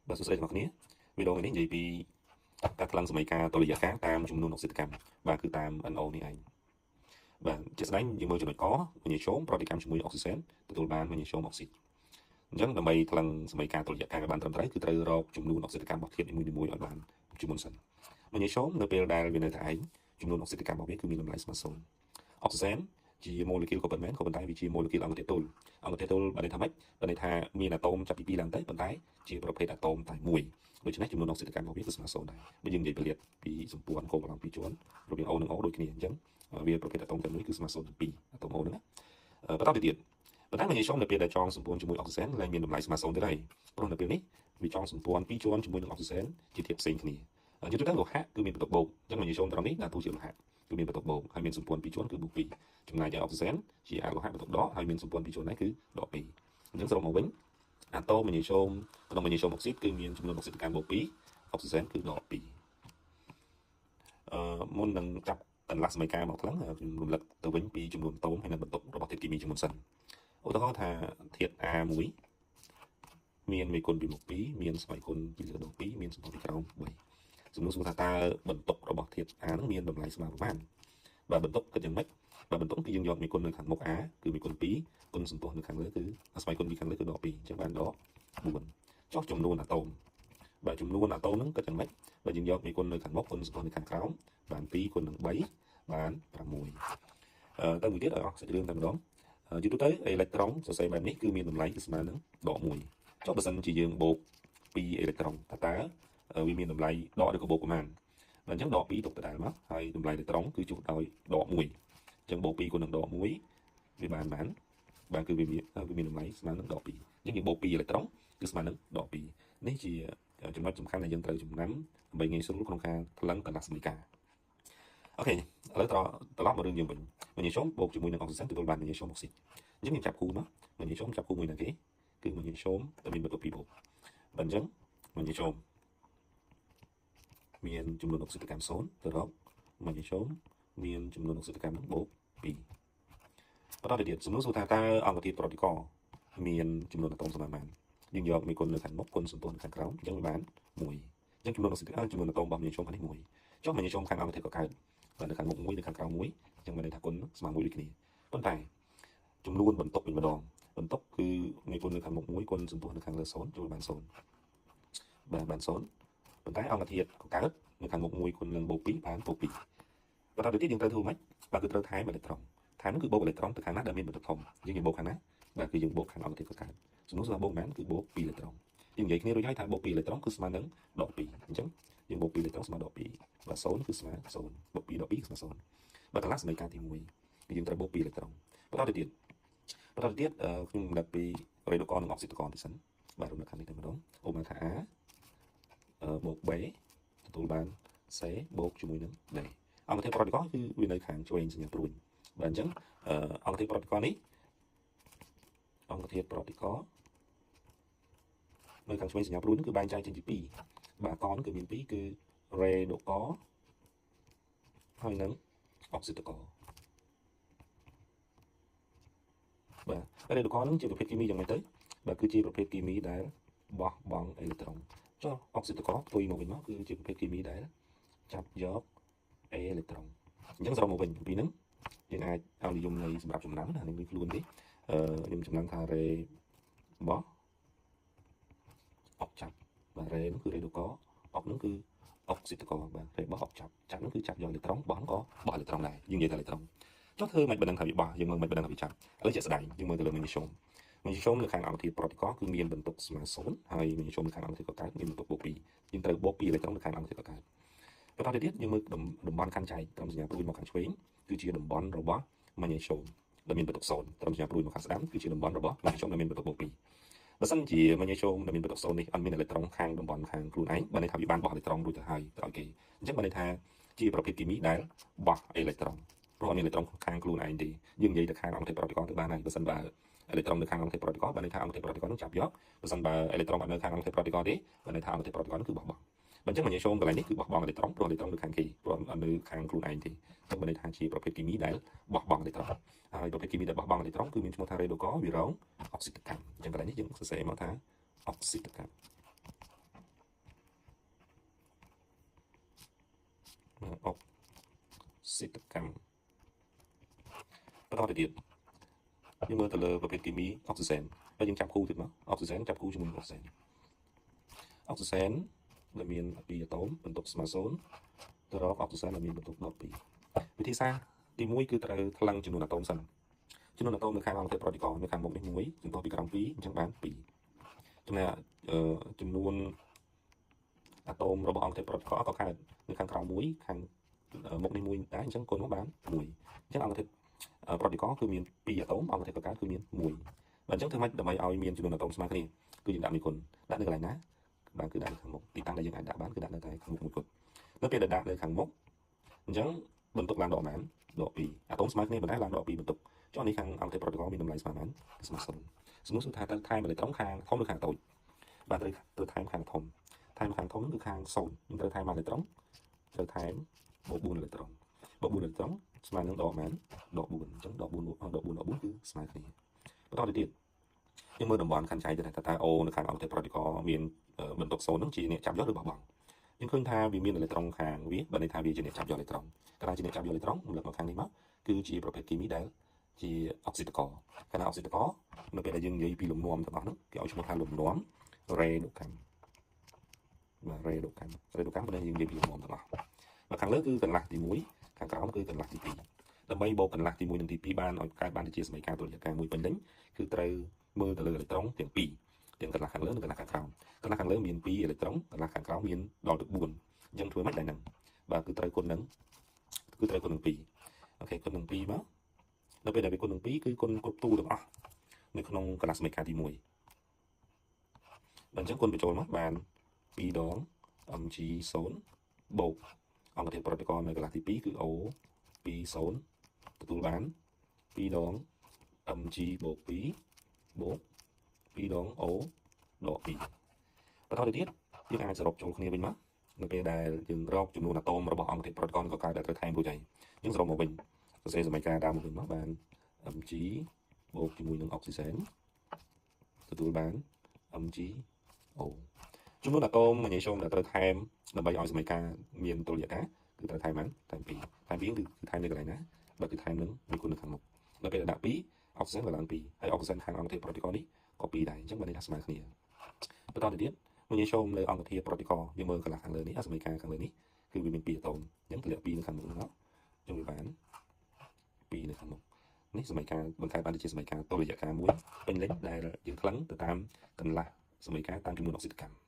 បាទសួស្តីទាំងអស់គ្នាវីដេអូនេះនិយាយពីការថ្លឹងសម័យកាលតុល្យការតាមចំនួនអុកស៊ីតកម្មបាទគឺតាម NO នេះឯងបាទជាក់ស្ដែងយើងមើលចំណុចកម៉ាញ៉េស្យូមប្រតិកម្មជាមួយអុកស៊ីសែនទទួលបានម៉ាញ៉េស្យូមអុកស៊ីតអញ្ចឹងដើម្បីថ្លឹងសម័យកាលតុល្យការឲ្យបានត្រឹមត្រូវគឺត្រូវរកចំនួនអុកស៊ីតកម្មរបស់ធាតុនីមួយៗឲ្យបានជាមុនសិនម៉ាញ៉េស្យូមនៅពេលដែលវានៅតែឯងចំនួនអុកស៊ីតកម្មរបស់វាគឺមានតម្លៃស្មើ0អុកស៊ីសែនជាម៉ូលេគុលក៏ពិតមែនក៏ប៉ុន្តែវាជាម៉ូលេគុលអង្គធាតុទល់អង្គធាតុទល់បានន័យថាម៉េចបានន័យថាមានអាតូមចាប់ពី2ឡើងទៅប៉ុន្តែជាប្រភេទអាតូមតែមួយដូច្នេះចំនួនអុកស៊ីតកម្មរបស់វាគឺស្មើ0ដែរបើយើងនិយាយពលាតពីសម្ព័ន្ធគោកម្លាំងពីរជាន់រវាង O និង O ដូចគ្នាអញ្ចឹងវាប្រភេទអាតូមតែមួយគឺស្មើ0ទាំងពីរអាតូម O ហ្នឹងណាបន្តទៅទៀតប៉ុន្តែម៉ាញ៉េស្យូមនៅពេលដែលចងសម្ព័ន្ធជាមួយអុកស៊ីសែនលែងមានតម្លៃស្មើ0ទៀតហើយព្រោះនៅពេលនេះវាចងសម្ព័ន្ធពីរជាន់ជាមួយនឹងអុកស៊ីសែនជាធាតុផ្សេងគ្នាយល់ទៅលោហៈគឺមានបន្ទុកបូកអញ្ចឹងម៉ាញ៉េស្យូមត្រង់នេះដាក់តួជាលោហៈគឺមានបន្ទុកបូកហើយមានសម្ព័ន្ធពីរជាន់គឺបូក2ចំណែកឯអុកស៊ីសែនជាអាលោហៈបន្ទុកដកហើយមានសម្ព័ន្ធពីរជាន់ដែរគឺដក2អញ្ចឹងសរុបមកវិញអាតូមម៉ាញ៉េស្យូមក្នុងម៉ាញ៉េស្យូមអុកស៊ីតគឺមានចំនួនអុកស៊ីតកម្មបូក2អុកស៊ីសែនគឺដក2មុននឹងចាប់កន្លះសម័យកាលមកថ្លឹងខ្ញុំរំលឹកទៅវិញពីចំនួនអាតូមហើយនិងបន្ទុករបស់ធាតុគីមីជាមុនសិនឧទាហរណ៍ថាធាតុ A1 មានមេគុណពីមុខ2មានស្វ័យគុណពីលើដក2មានសម្ព័ន្ធពីក្រោម3សំណួរសួរថាតើបន្ទុករបស់ធាតុ A នឹងមានតម្លៃស្មើប៉ុន្មានបាទបន្ទុកគិតយ៉ាងម៉េចបាទបន្ទុកគឺយើងយកមេគុណនៅខាងមុខ A គឺមេគុណ2គុណសន្ទុះនៅខាងលើគឺស្វ័យគុណពីខាងលើគឺដក2អញ្ចឹងបានដក4ចុះចំនួនអាតូមបាទចំនួនអាតូមហ្នឹងគិតយ៉ាងម៉េចបើយើងយកមេគុណនៅខាងមុខគុណសន្ទុះនៅខាងក្រោមបាន2គុណនឹង3បាន6ទៅមួយទៀតឲ្យអស់សាច់រឿងតែម្ដងយូរទៅអេឡិចត្រូនសរសេរបែបនេះគឺមានតម្លៃគឺស្មើនឹងដក1ចុះបើសិនជាយើងបូក2អេឡិចត្រូនតើវាមានតម្លៃដកឬក៏បូកប្រមាណបាទអញ្ចឹងដក2ទុកដដែលមកហើយតម្លៃអេឡិចត្រូនគឺជួសដោយដក1អញ្ចឹងបូក2គុណនឹងដក1វាបានប៉ុន្មានបាទគឺវាមានតម្លៃស្មើនឹងដក2អញ្ចឹងយើងបូក2អេឡិចត្រូនគឺស្មើនឹងដក2នេះជាចំណុចសំខាន់ដែលយើងត្រូវចំណាំដើម្បីងាយស្រួលក្នុងការថ្លឹងកន្លះសម័យកាលអូខេឥឡូវត្រឡប់មករឿងយើងវិញម៉ាញ៉េស្យូមបូកជាមួយនឹងអុកស៊ីសែនទទួលបានម៉ាញ៉េស្យូមអុកស៊ីតអញ្ចឹងយើងចាប់គូមកម៉ាញ៉េស្យូមចាប់គូមួយនឹងគេគឺម៉ាញ៉េស្យូមដែលមានបន្ទុក2បូកបាទអញ្ចឹងម៉ាញ៉េស្យូមមានចំនួនអុកស៊ីតកម្ម0ទៅរកម៉ាញ៉េស្យូមមានចំនួនអុកស៊ីតកម្មនឹងបូក2បន្តទៅទៀតសំណួរសួរថាតើអង្គធាតុប្រតិករមានចំនួនអាតូមស្មើប៉ុន្មានយើងយកមេគុណនៅខាងមុខគុណសន្ទុះនៅខាងក្រោមអញ្ចឹងវាបាន1អញ្ចឹងចំនួនអុកស៊ីតចំនួនអាតូមរបស់ម៉ាញ៉េស្យូមខាងនេះ1ចុះម៉ាញ៉េស្យូមខាងអង្គធាតុក៏កើតបាទនៅខាងមុខ1នៅខាងក្រោម1អញ្ចឹងមានន័យថាគុណស្មើ1ដូចគ្នាប៉ុន្តែចំនួនបន្ទុកវិញម្ដងបន្ទុកគឺមេគុណនៅខាងមុខ1គុណសន្ទុះនៅខាងលើ0ចូលបាន0បាទបាន0ប៉ុន្តែអង្គធាតុក៏កើតនៅខាងមុខ1គុណនឹងបូក2បានបូក2បន្តទៅទៀតយើងត្រូវធ្វើម៉េចបាទគឺត្រូវថែមអេឡិចត្រូនថែមនោះគឺបូកអេឡិចត្រូនទៅខាងណាដែលមានបន្ទុកធំយើងបូកខាងណាបាទគឺយើងបូកខាងអង្គធាតុក៏កើតសំណួរសួរថាបូកប៉ុន្មានគឺបូក2អេឡិចត្រូនយើងនិយាយគ្នារួចហើយថាបូក2អេឡិចត្រូនគឺស្មើនឹងដក2អញ្ចឹងយើងបូក2អេឡិចត្រូនស្មើដក2បាទ0គឺស្មើ0បូក2ដក2គឺស្មើ0បាទកន្លះសម័យកាលទី1គឺយើងត្រូវបូក2អេឡិចត្រូនបន្តទៅទៀតខ្ញុំរំលឹកពីរេដូកននិងអុកស៊ីតកនទីសិនបាទរំលឹកខាងនេះតែម្ដងឧបមាថា A បូក B ទទួលបាន C បូកជាមួយនឹង D អង្គធាតុប្រតិករគឺវានៅខាងឆ្វេងសញ្ញាព្រួញបាទអញ្ចឹងអង្គធាតុប្រតិករនេះអង្គធាតុប្រតិករនៅខាងឆ្វេងសញ្ញាព្រួញគឺបែងចែកចេញជា2បាទកនគឺមាន2គឺរេដូកហើយនិងអុកស៊ីតកបាទរេដូកនឹងជាប្រភេទគីមីយ៉ាងម៉េចទៅបាទគឺជាប្រភេទគីមីដែលបោះបង់អេឡិចត្រូនចុះអុកស៊ីតកផ្ទុយមកវិញមកគឺជាប្រភេទគីមីដែលចាប់យកអេឡិចត្រូនអញ្ចឹងសរុបមកវិញពីហ្នឹងយើងអាចឲ្យនិយមន័យសម្រាប់ចំណាំណានឹងខ្លួនទេខ្ញុំចំណាំថារេបោះអុកចាប់បាទរេហ្នឹងគឺរេដូកអុកហ្នឹងគឺអុកស៊ីតកបាទរេបោះអុកចាប់ចាប់ហ្នឹងគឺចាប់យកអេឡិចត្រូនបោះហ្នឹងក៏បោះអេឡិចត្រូនដែរយើងនិយាយថាអេឡិចត្រូនចុះធ្វើមិនបណ្ដឹងថាវាបោះយើងមើលមិនបណ្ដឹងថាវាចាប់ឥឡូវជាក់ស្ដែងយើងមើលទៅលើម៉ាញ៉េស្យូមម៉ាញ៉េស្យូមនៅខាងអង្គធាតុប្រតិករគឺមានបន្ទុកស្មើ0ហើយម៉ាញ៉េស្យូមនៅខាងអង្គធាតុក៏កើតមានបន្ទុកបូក2យើងត្រូវបូក2អេឡិចត្រូននៅខាងអង្គធាតុក៏កើតបន្តទៅទៀតយើងមើលតំបន់ខាងចែកត្រឹមសញ្ញាព្រួយមកខាងឆ្វេងគឺជាតំបន់របស់ម៉ាញ៉េស្យូមដែលមានបន្ទុក0ត្រឹមសញ្ញាព្រួយមកខាងស្ដាំគឺជាតំបន់របស់ម៉ាញ៉េស្យូមដែលមានបន្ទុកបូក2បើសិនជាម៉ាញ៉េស្យូមដែលមានបន្ទុក0នេះអត់មានអេឡិចត្រូនខាងតំបន់ខាងខ្លួនឯងបើន័យថាវាបានបោះអេឡិចត្រូនរួចទៅហើយទៅឲ្យគេអញ្ចឹងបើន័យថាជាប្រភេទគីមីដែលបោះអេឡិចត្រូនព្រោះអត់មានអេឡិចត្រូនខាងខ្លួនឯងទេយើងនិយាយទៅខាងអង្គធាតុប្រតិករទៅបានហើយបើសិនបើអេឡិចត្រូននៅខាងអង្គធាតុប្រតិករបើន័យថាអង្គធាតុប្រតិករនឹងចាប់យកបើសិនបើអេឡិចត្រូនអត់នៅខាងអង្គធាតុប្រតិករទេបើន័យថាអង្គធាតុប្រតិករនឹងគឺបោះបង់បើអញ្ចឹងម៉ាញ៉េស្យូមកន្លែងនេះគឺបោះបង់អេឡិចត្រូនព្រោះអេឡិចត្រូននៅខាងគេព្រោះអត់នៅខាងខ្លួនឯងទេអញ្ចឹងបើន័យថាជាប្រភេទគីមីដែលបោះបង់អេឡិចត្រូនហើយប្រភេទគីមីដែលបោះបង់អេឡិចត្រូនគឺមានឈ្មោះថារេដូកវារងអុកស៊ីតកម្មអញ្ចឹងកន្លែងនេះយើងសរសេរមកថាអុកស៊ីតកម្ម ស៊ីតកម្មបន្តទៅទៀតយើងមើលទៅលើប្រភេទគីមីអុកស៊ីសែនហើយយើងចាប់គូទៀតមកអុកស៊ីសែនចាប់គូជាមួយអុកស៊ីសែនអុកស៊ីសែនដែលមាន2អាតូមបន្ទុកស្មើ0ទៅរកអុកស៊ីសែនដែលមានបន្ទុក12វិធីសាស្ត្រទី1គឺត្រូវថ្លឹងចំនួនអាតូមសិនចំនួនអាតូមនៅខាងអង្គធាតុប្រតិករនៅខាងមុខនេះ1ចំទាស់ពីក្រោម2អញ្ចឹងបាន2ចំណែកចំនួនអាតូមរបស់អង្គធាតុប្រតិករក៏កើតនៅខាងក្រោម1ខាងមុខនេះ1ដែរអញ្ចឹងគុណមកបាន1អញ្ចឹងអង្គធាតុប្រតិករគឺមាន2អាតូមអង្គធាតុកកើតគឺមាន1បាទអញ្ចឹងធ្វើម៉េចដើម្បីឲ្យមានចំនួនអាតូមស្មើគ្នាគឺយើងដាក់មួយគុណដាក់នៅកន្លែងណាបាទគឺដាក់នៅខាងមុខទីតាំងដែលយើងអាចដាក់បានគឺដាក់នៅតែខាងមុខមួយគត់នៅពេលដែលដាក់នៅខាងមុខអញ្ចឹងបន្ទុកឡើងដកប៉ុន្មានដក2អាតូមស្មើគ្នាប៉ុន្តែឡើងដក2បន្ទុកចុះនេះខាងអង្គធាតុប្រតិករមានតម្លៃស្មើប៉ុន្មានស្មើ0សំណួរសួរថាតើថែមអេឡិចត្រូនខាងធំឬខាងតូចបាទត្រូវថែមខាងធំថែមខាងធំគឺខាង0យើងត្រូវថែមអេឡិចត្រូនត្រូវថែមបូក4អេឡិចត្រូនបូក4អេឡិចត្រូនស្មើនឹងដកប៉ុន្មានដក4អញ្ចឹងដក4ដក4ដក4គឺស្មើគ្នាបន្តទៅទៀតយើងមើលតំបន់ខាងចៃទៅថាតើអូនៅខាងអង្គធាតុប្រតិករមានបន្ទុក0ហ្នឹងជាអ្នកចាប់យកឬបោះបង់យើងឃើញថាវាមានអេឡិចត្រូនខាងវាបើន័យថាវាជាអ្នកចាប់យកអេឡិចត្រូនកាលណាជាអ្នកចាប់យកអេឡិចត្រូនរំលឹកមកខាងនេះមកគឺជាប្រភេទគីមីដែលជាអុកស៊ីតករកាលណាអុកស៊ីតករនៅពេលដែលយើងនិយាយពីលំនាំទាំងអស់ហ្នឹងគេឲ្យឈ្មោះថាលំនាំរេដូកម្មបាទរេដូកម្មរេដូកម្មបើយើងនិយាយពីលំនាំទាំងអស់បាទខាងលើគឺកន្លះទី1ខាងក្រោមគឺកន្លះទី2ដើម្បីបូកកន្លះទី1និងទី2បានឲ្យកើតបានជាសមីការតុល្យការមួយពេញលេញគឺត្រូវមើលទៅលើអេឡិចត្រូនទាំងពីរទាំងកន្លះខាងលើនិងកន្លះខាងក្រោមកន្លះខាងលើមាន2អេឡិចត្រូនកន្លះខាងក្រោមមានដល់ទៅ4អញ្ចឹងធ្វើម៉េចដែរហ្នឹងបាទគឺត្រូវគុណនឹង2អូខេគុណនឹង2មកនៅពេលដែលវាគុណនឹង2គឺគុណគ្រប់ទូទាំងអស់នៅក្នុងកន្លះសមីការទី1បាទអញ្ចឹងគុណបញ្ចូលមកបាន2ដង mg0 បូកអង្គធាតុប្រតិករនៅកន្លះទី2គឺ O 20ទទួលបាន2ដង mg បូក2បូក2ដង O ដក2បន្តទៅទៀតយើងអាចសរុបចូលគ្នាវិញមកនៅពេលដែលយើងរកចំនួនអាតូមរបស់អង្គធាតុប្រតិករក៏កើតដែលត្រូវថែមរួចហើយយើងសរុបមកវិញសរសេរសមីការដើមមកវិញមកបាន mg បូកជាមួយនឹងអុកស៊ីសែនទទួលបាន mg O ចំនួនអាតូមម៉ាញ៉េស្យូមដែលត្រូវថែមដើម្បីឲ្យសមីការមានតុល្យការគឺត្រូវថែមបានថែម2ថែម2គឺថែមនៅកន្លែងណាបើគឺថែមនឹងមួយគុណនៅខាងមុខដល់ពេលដាក់2អុកស៊ីសែនក៏ឡើង2ហើយអុកស៊ីសែនខាងអង្គធាតុប្រតិករនេះក៏2ដែរអញ្ចឹងបានន័យថាស្មើគ្នាបន្តទៅទៀតម៉ាញ៉េស្យូមលើអង្គធាតុប្រតិករយើងមើលកន្លះខាងលើនេះសមីការខាងលើនេះគឺវាមាន2អាតូមអញ្ចឹងទម្លាក់2នៅខាងមុខនោះអញ្ចឹងវាបាន2នៅខាងមុខនេះសមីការបង្កើតបានជាសមីការតុល្យការមួយពេញលេញដែលយើងក្លឹងទៅតាមកន្លះសមីការតាមចំនួនអុកស៊ីតកម្ម